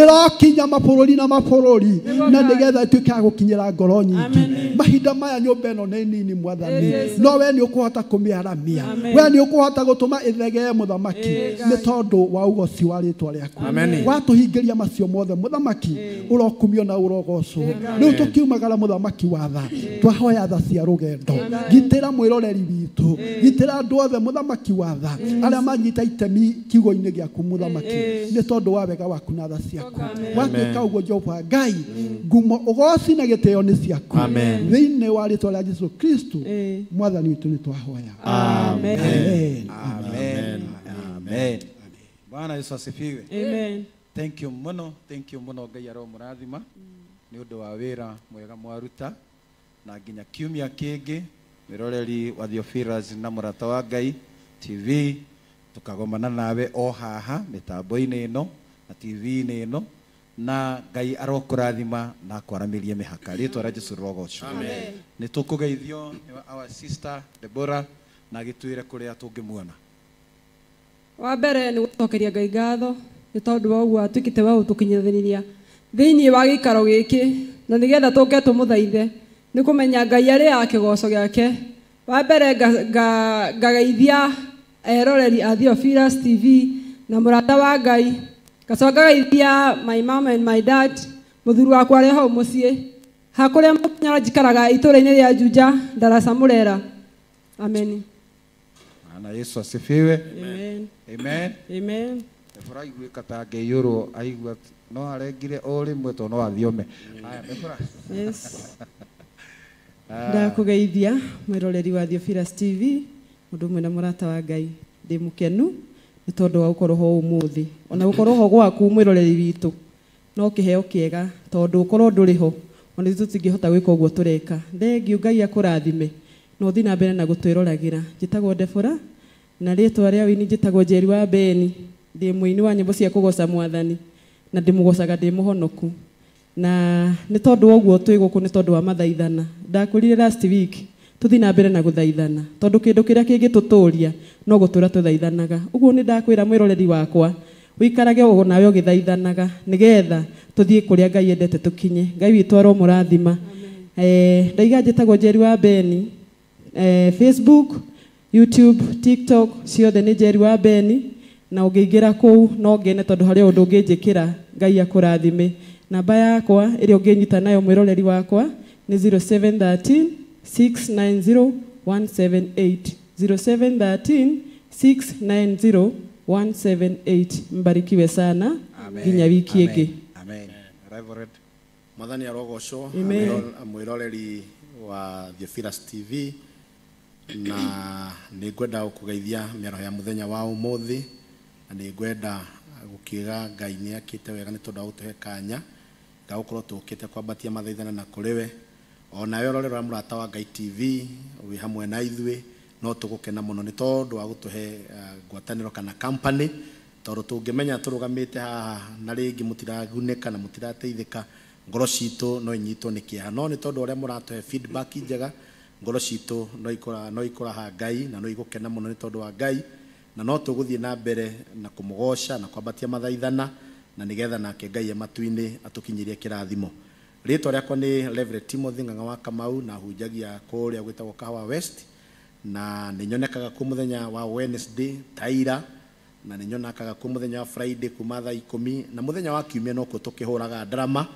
ĩrokinya mabũrũri na mabũrũri na nĩgetha ĩtuĩke ya gũkinyĩra ngoro ngoro nyingĩ. Mahinda maya nyũmba ĩno nĩ nini Mwathani, no we nĩ ũkũhota kũmĩaramia, we nĩ ũkũhota gũtũma ĩthegee Mũthamaki, nĩ tondũ wa ũgoci wa rĩtwa rĩaku. Watũhingĩria macio mothe Mũthamaki, ũrokumio na ũrogocwo. Rĩu tũkiumagara Mũthamaki wa tha, twahoya tha cia rũgendo, gitĩra mwĩroreri witũ, gitĩra andũ othe Mũthamaki wa tha, arĩa manyita itemi kiugo-inĩ gĩaku Mũthamaki, nĩ tondũ wa wega waku na tha ciaku. Watuĩka ũguo Jehova Ngai, ngumo ũgoci na gĩtĩo nĩ ciaku. Thĩinĩ wa rĩtwa rĩa Jesu Kristo Mwathani witũ nĩ twahoya. Amen. Amen. Amen. Bwana Yesu asifiwe. Amen. Thank you muno, thank you muno Ngai aromũrathima nĩ ũndũ wa wĩra mwega mwaruta, na nginya kiumia kĩngĩ mwĩroreri wa Theophilus na Mũrata wa Ngai TV tukagomana nawe o haha mĩtambo-inĩ ĩno na TV-inĩ ĩno, na Ngai arokũrathima na akwaramĩrie mĩhaka. Rĩtwa rĩa Jesu rĩrogocwo. Nĩ tũkũgeithio nĩ our sister Deborah na agĩtwĩre kũrĩa tũngĩmuona. Wa mbere nĩ gũcokeria Ngai ngatho nĩ tondũ wa ũguo atuĩkĩte wa gũtũkinyithĩria thĩinĩ wa gĩikaro gĩkĩ, na nĩgetha tũke tũmũthaithe nĩ kũmenya Ngai arĩ kĩgoco gĩake. Wa mbere ngageithia eroreri a Theophilus TV na Mũrata wa Ngai, ngacoka ngageithia my mom and my dad, mũthuri wakwa arĩ hau mũciĩ hakũrĩa mũkinyara njikaraga itũũra-inĩ rĩa Juja Darasa Murera. Amen. Bwana Yesu asifiwe. Amen. Amen. Amen. Debora aiguĩka ta angĩiyũrwo, aigua no arengire o rĩmwe tondũ no athiome. Haya, Debora. Yes. Ndakũgeithia mwĩroreri wa Theophilus TV, mũndũ ũmwe na Mũrata wa Ngai. Ndĩ mũkenu nĩ tondũ wa gũkorwo ho ũmũthĩ, ona gũkorwo ho gwaku mwĩroreri witũ no kĩheo kĩega, tondũ ũkorwo ndũrĩ ho ona ithuĩ tũtingĩhota gwĩka ũguo tũreka. Thengiũ Ngai akũrathime na ũthiĩ na mbere na gũtwĩroragĩra. Njĩtagwo Debora na rĩtwa rĩa ũini njĩtagwo Njeri wa Beni. Ndĩ mũini wa nyĩmbo cia kũgoca Mwathani na ndĩmũgocaga ndĩ mũhonoku, na nĩ tondũ wa ũguo twĩ gũkũ nĩ tondũ wa mathaithana. Ndakwĩrire last week tũthiĩ na mbere na gũthaithana, tondũ kĩndũ kĩrĩa kĩngĩtũtũria no gũtũra tũthaithanaga. Ũguo nĩ ndakwĩra mwĩroreri wakwa ũikarage ũguo nawe ũgĩthaithanaga, nĩgetha tũthiĩ kũrĩa Ngai endete tũkinye. Ngai witũ aromũrathima. Ndaiga njĩtagwo Njeri wa Beni. Facebook, YouTube, TikTok ciothe nĩ Njeri wa Beni, na ũngĩingĩra kũu no ngene tondũ harĩ ũndũ ũngĩnjĩkĩra. Ngai akũrathime. Namba yakwa ĩrĩa ũngĩnyita nayo mwĩroreri wakwa nĩ 0713 690 178, 0713 690 178. Mbarikiwe sana nginya wiki ĩngĩ. Amen. Reverend Mwathani arogocwo. Mwĩroreri wa Theophilus TV, na nĩ ngwenda gũkũgeithia mĩaraho ya mũthenya wa ũmũthĩ, na nĩ ngwenda gũkiuga Ngai nĩ akĩte wega nĩ tondũ wa gũtũhe kanya ga gũkorwo tũkĩte kwambatia mathaithana na kũrĩ we. Ona we rorero wa Mũrata wa Ngai TV wĩ hamwe na ithuĩ, no tũgũkena mũno nĩ tondũ wa gũtũhe ngwatanĩro kana company, tondũ tũngĩmenya tũrũgamĩte haha na rĩngĩ mũtiragunĩka na mũtirateithĩka, ngoro citũ no inyitwo nĩ kĩeha. No nĩ tondũ ũrĩa mũratũhe feedback njega, ngoro citũ no ikũraha Ngai na no igũkena mũno nĩ tondũ wa Ngai, na no tũgũthiĩ na mbere na kũmũgoca na kwambatia mathaithana, na nĩgetha nake Ngai e matu-inĩ atũkinyĩrie kĩrathimo. Rĩtwa rĩakwa nĩ Reverend Timothy Ng'ang'a wa Kamau, na hunjagia kũrĩa gwĩtagwo Kahawa West, na nĩ nyonekaga kuo mũthenya wa Wednesday Taira, na nĩ nyonekaga kuo mũthenya wa Friday kuma thaa 10, na mũthenya wa Kiumia nokuo tũkĩhũraga drama,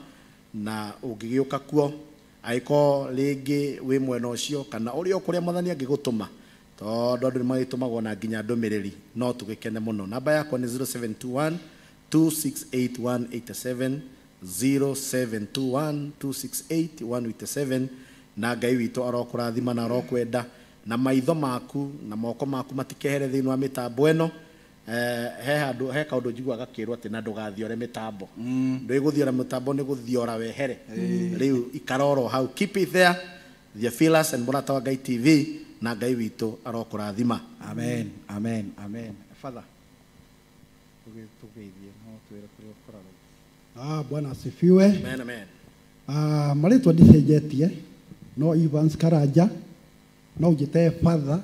na ũngĩgĩũka kuo angĩkorwo rĩngĩ wĩ mwena ũcio kana ũrĩ o kũrĩa Mwathani angĩgũtũma, tondũ andũ nĩ magĩtũmagwo na nginya ndũmĩrĩri, no tũgĩkene mũno. Namba yakwa nĩ 0721 268 187, 0721 268 187. Na Ngai witũ arokũrathima na arokwenda, na maitho maku na moko maku matikehere thĩinĩ wa mĩtambo ĩno. He handũ he kaũndũ njiguaga gakĩrwo atĩ na ndũgathiore mĩtambo, ndwĩgũthiora mĩtambo nĩ gũthiora wehere. Rĩu ikara oro hau, keep it there, Theophilus and Mũrata wa Ngai TV, na Ngai witũ arokũrathima. Amen. Amen. Amen. Father, tũgeithie no twĩre kũrĩa ũkoragwo. Bwana asifiwe. Amen, amen. Marĩtwa ndicenjetie, no Evans Karanja, no njĩte Father.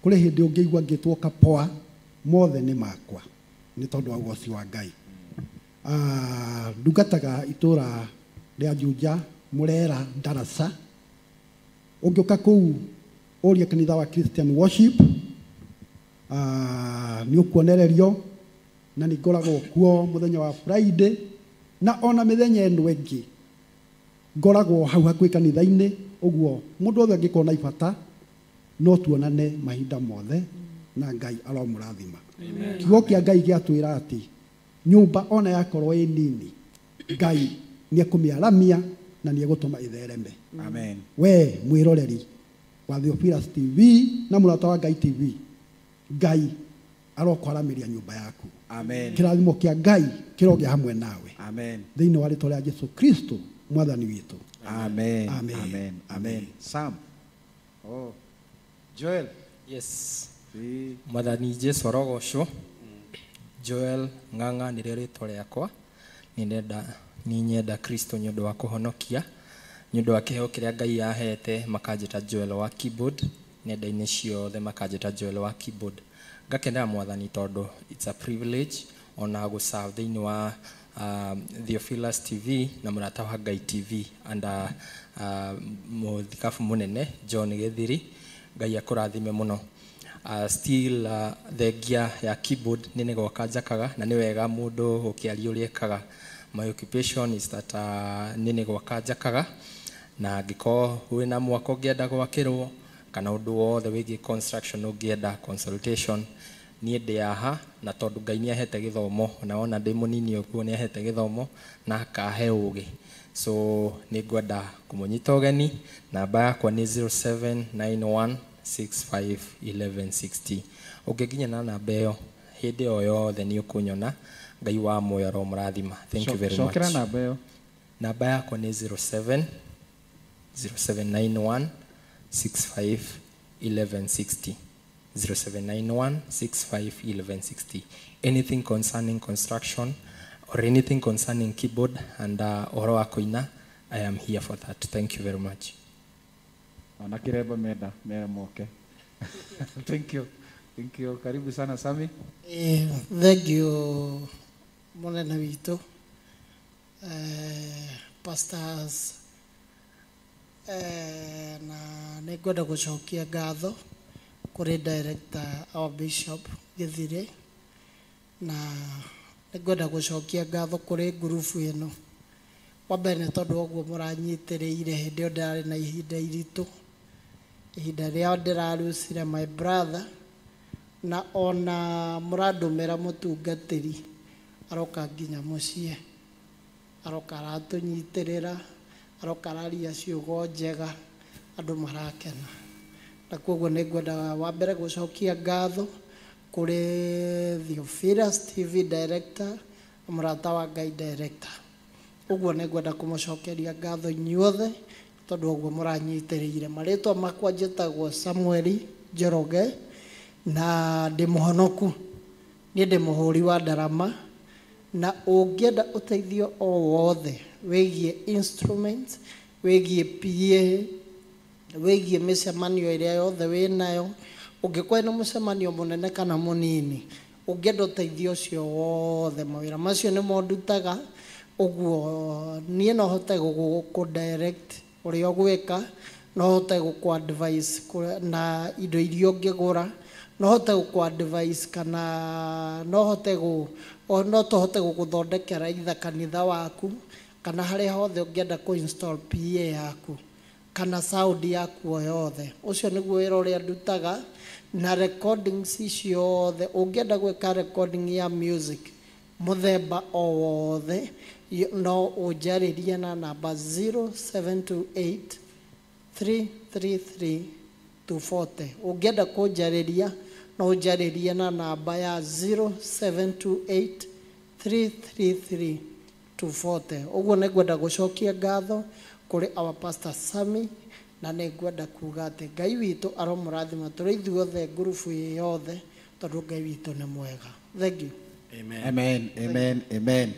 Kũrĩ hĩndĩ ũngĩigua ngĩtwo Kapoa, mothe nĩ makwa nĩ tondũ wa ũgoci wa Ngai. Ndungataga itũra rĩa Juja Murera Darasa. Ũngĩũka kũu ũrie kanitha wa Christian Worship, nĩ ũkuonererio na nĩ ngoragwo kuo mũthenya wa Friday na ona mĩthenya ĩno ĩngĩ ngoragwo hau hakuhĩ kanitha-inĩ. Ũguo mũndũ wothe angĩkorwo na ibata no tuonane mahinda mothe na Ngai aromũrathima. Kiugo kĩa Ngai gĩatwĩra atĩ nyũmba ona yakorwo ĩ nini, Ngai nĩekũmĩaramia na nĩegũtũma ĩthereme. Amen. We mwĩroreri wa Theophilus TV na Mũrata wa Ngai TV, Ngai arokwaramĩria nyũmba yaku. Amen. Kĩrathimo kĩa Ngai kĩrogĩa hamwe nawe. Amen. Thĩinĩ wa rĩtwa rĩa Jesu Kristo mwathani witũ. Amen. Amen. Amen. Amen. Sam. Oh. Joel. Yes. Mwathani Jesu arogocwo. Joel Ng'ang'a nĩrĩo rĩtwa rĩakwa. Nĩ nyenda Kristo nĩ ũndũ wa kũhonokia, nĩ ũndũ wa kĩheo kĩrĩa Ngai ahete. Makanjĩta Joel wa keyboard nenda-inĩ ciothe, makanjĩta Joel wa keyboard. Ngakenera mwathani tondũ it's a privilege ona gũserve thĩinĩ wa Theophilus TV na Mũrata wa Ngai TV and mũthikabu mũnene John Gĩthiri. Ngai akũrathime mũno. Still thengia ya keyboard nĩ nĩ gwaka njakaga, na nĩ wega mũndũ ũkĩaria ũrĩa ekaga. My occupation is that nĩ gwaka njakaga, na angĩkorwo wĩna mwako ũngĩenda gwakĩrwo kana ũndũ wothe wĩgiĩ construction ũngĩenda consultation, niĩ ndĩ haha. Na tondũ Ngai nĩ ahete gĩthomo, ona wona ndĩ mũnini ũguo nĩ ahete gĩthomo na akahe ũgĩ, so nĩ ngwenda kũmũnyita ũgeni. Namba yakwa nĩ 0791651160. Ũngĩnginya na namba ĩyo hĩndĩ o yothe nĩ ũkũnyona. Ngai wa muoyo aromũrathima. Thank you very much. Cokera namba ĩyo. Namba yakwa nĩ 07 0791 65 1160, 0791 65 1160. Anything concerning construction or anything concerning keyboard and ũhoro wa kũina, I am here for that. Thank you very much. Ona kiremba menda mere moke. Thank you. Thank you. Karibu sana, Sami. Thank you, mũnene witũ, pastors, na nĩ ngwenda gũcokia ngatho kũrĩ director, our Bishop Gĩthire, na nĩ ngwenda gũcokia ngatho kũrĩ ngurubu ĩno. Wa mbere nĩ tondũ wa ũguo mũranyitĩrĩire hĩndĩ ĩyo ndĩrarĩ na ihinda iritũ, ihinda rĩrĩa ndĩrarucire my brother, na ona mũrandũmĩra mũtungatĩri aroka nginya mũciĩ, aroka aratũnyitĩrĩra, aroka araria ciugo njega, andũ marakena. Na koguo nĩ ngwenda wa mbere gũcokia ngatho kũrĩ Theophilus TV director, Mũrata wa Ngai director. Ũguo nĩ ngwenda kũmũcokeria ngatho inyuothe tondũ ũguo mũranyitĩrĩire. Marĩtwa makwa njĩtagwo Samueli Njoroge na ndĩ mũhonoku. Niĩ ndĩ mũhũri wa ndarama, na ũngĩenda ũteithio o wothe wĩgiĩ instruments, wĩgiĩ PA, wĩgiĩ mĩcemanio ĩrĩa yothe wĩnayo, ũngĩkorwo nĩ mũcemanio mũnene kana mũnini, ũngĩenda ũteithio ũcio wothe, mawĩra macio nĩmo ndutaga. Ũguo niĩ no hote gũkũ direct ũrĩa ũgwĩka, no hote gũkũ advice na indo iria ũngĩgũra, no hote gũkũ advice kana no hote gũ o no tũhote gũgũthondekera either kanitha waku kana harĩa hothe ũngĩenda kũ install PA yaku kana sound yaku o yothe. Ũcio nĩguo wĩra ũrĩa ndutaga. Na recordings ciothe, ũngĩenda gwĩka recording ya music mũthemba o wothe, no ũnjarĩrie na namba 0728 333 240. Ũngĩenda kũnjarĩria no ũnjarĩrie na namba ya 0728 333 240. Ũguo nĩ ngwenda gũcokia ngatho kũrĩ our Pastor Sami, na nĩ ngwenda kuga atĩ Ngai witũ aromũrathima tũrĩ ithuothe, ngurubu ĩ yothe, tondũ Ngai witũ nĩ mwega. Thank you. Amen. Amen, amen, amen.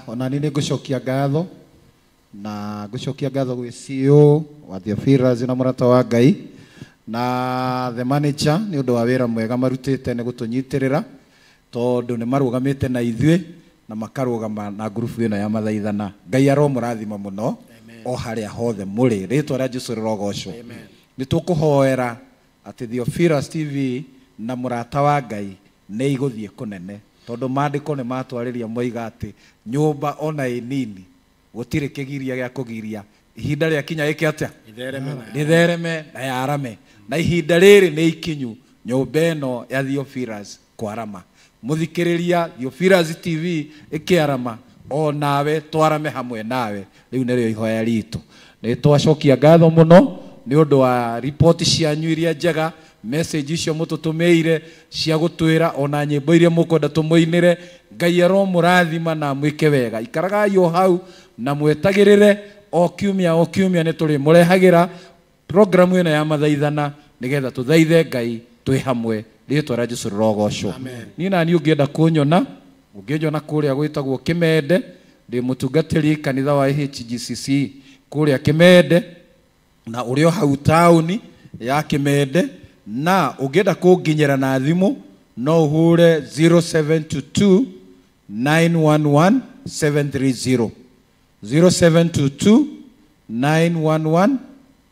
Ona niĩ nĩ ngũcokia ngatho na ngũcokia ngatho gwĩ CEO wa Theophilus na Mũrata wa Ngai na the manager nĩ ũndũ wa wĩra mwega marutĩte nĩ gũtũnyitĩrĩra, tondũ nĩ marũgamĩte na ithuĩ na makarũgama na ngurubu ĩno ya mathaithana. Ngai aromũrathima mũno. O harĩa hothe mũrĩ, rĩtwa rĩa Jesũ rĩrogocwo. Nĩ tũkũhoera atĩ Theophilus TV na mũrata wa Ngai nĩ igũthiĩ kũnene, tondũ maandĩko nĩ matwarĩria moiga atĩ nyũmba ona ĩ nini gũtirĩ kĩgiria gĩa kũgiria ihinda rĩa kinya ĩke atĩa, rĩthereme na yarame, na ihinda rĩrĩ nĩ ikinyu nyũmba ĩno ya Theophilus kwarama. Mũthikĩrĩria, Theophilus TV ĩkĩarama, o nawe twarame hamwe nawe. Rĩu nĩrĩo ihoya ritũ. Nĩ twacokia ngatho mũno nĩ ũndũ wa ripoti cianyu iria njega, message icio mũtũtũmĩire cia gũtwĩra ona nyĩmbo iria mũkwenda tũmũinĩre. Ngai aromũrathima na mwĩke wega. Ikaragai o hau na mwetagĩrĩre o kiumia o kiumia nĩ tũrĩmũrehagĩra programu ĩno ya mathaithana nĩgetha tũthaithe Ngai twĩ hamwe. Rĩtwa rĩa Jesũ rĩrogocwo. Niĩ na niĩ ũngĩenda kũnyona, ũngĩnjona kũrĩa gwĩtagwo Kĩmende, ndĩ mũtungatĩri kanitha wa HGCC kũrĩa Kĩmende, na ũrĩ o hau taũni ya Kĩmende. Na ũngĩenda kũnginyĩra na thimũ no ũhũre 0722 911 730, 0722 911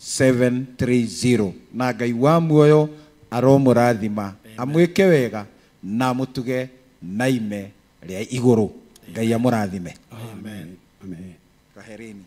730. Na Ngai wa muoyo aromũrathima, amwĩke wega na amũtuge na ime rĩa igũrũ. Ngai amũrathime. Amen. Amen. Kwaherini.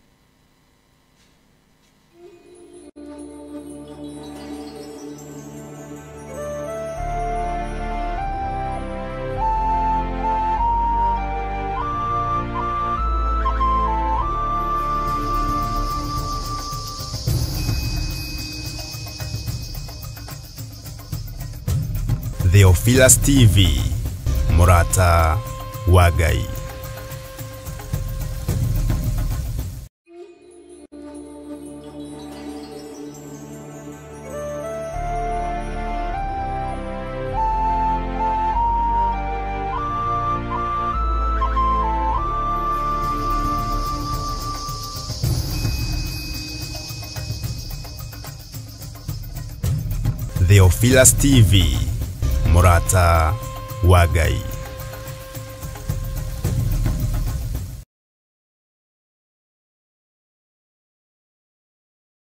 Theophilus TV, mũrata wa Ngai. Theophilus TV, mũrata wa Ngai.